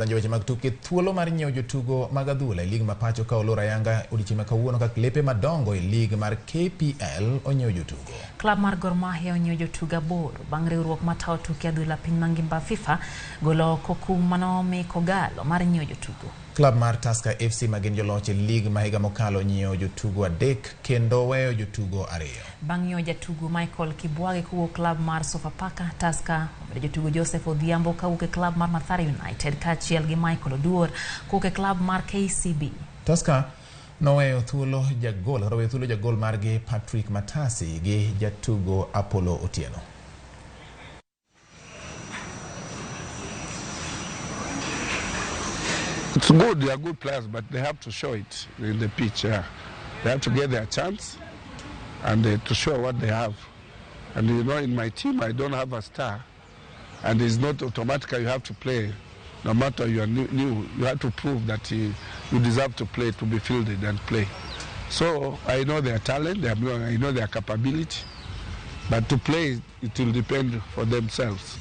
Donjo weche mag tuke thuolo mar nyiewo jotugo mag adhula e lig ma pacho ka olor ayanga odiechieng' ma kawuono ka klepe madongo e lig mar KPL onyiewo jotugo. Klab mar Gor Mahia onyiewo jotugo 8 bang' riwruok matayo tuke adhula piny mangima FIFA golo oko kum manomi Kogalo mar nyiewo jotugo. Klab mar Tusker FC ma gin joloch e lig ma higa mokalo onyiewo jotugo 3 kendo weyo jotugo 2. Bang' nyiewo jatugo Michael Kibwage kowuok klab mar Sofapaka, Tusker omedo jotugo Joseph Odhiambo kawuok e klab mar Mathare United kaachiel gi Michael Oduor kowuok e klab mar KCB. Tusker noweyo thuolo jagol margi Patrick Matasi gi jatugo Apollo Otieno. It's good, they are good players, but they have to show it in the pitch. Yeah. They have to get their chance and to show what they have. And you know, in my team, I don't have a star. And it's not automatically you have to play. No matter you are new, you have to prove that you deserve to play, to be fielded and play. So I know their talent, I know their capability, but to play, it will depend for themselves.